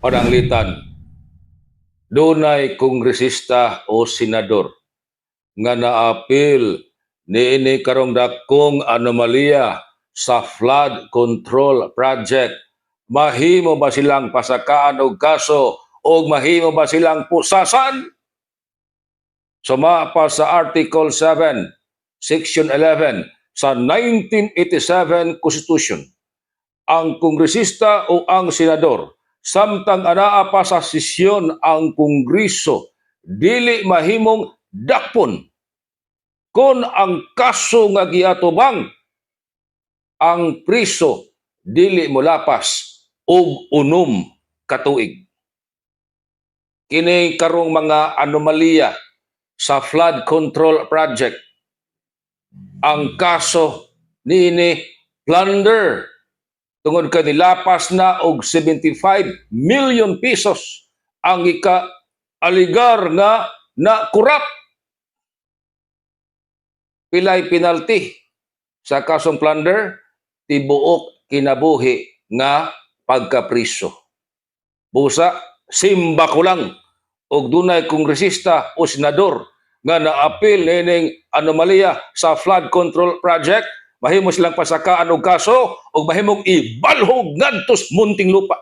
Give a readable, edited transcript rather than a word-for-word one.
Pananglitan dunay kongresista o senador nga naapil niini karong dakong anomalya sa flood control project, mahimo ba silang pasakaan og kaso o mahimo ba silang pusasan? Suma pa sa Article 7, Section 11 sa 1987 Constitution, ang kongresista o ang senador, samtang anaa pa sa sesyon ang kongreso, dili mahimong dakpon kon ang kaso nga giatubang ang priso dili molapas og 6 ka tuig. Kini karong mga anomalya sa flood control project, ang kaso niini plunder tungod kay nilapas na og 75 million pesos ang ika aligar nga na corrupt. Pilay penalty sa kasong plunder? Tibuok kinabuhi nga pagkapriso. Busa, simba ko lang og dunay kongresista o senador nga naapil nining anomalya sa flood control project, mahimo silang pasakaan og kaso ug mahimong ibalhog ngadto sa Muntinlupa.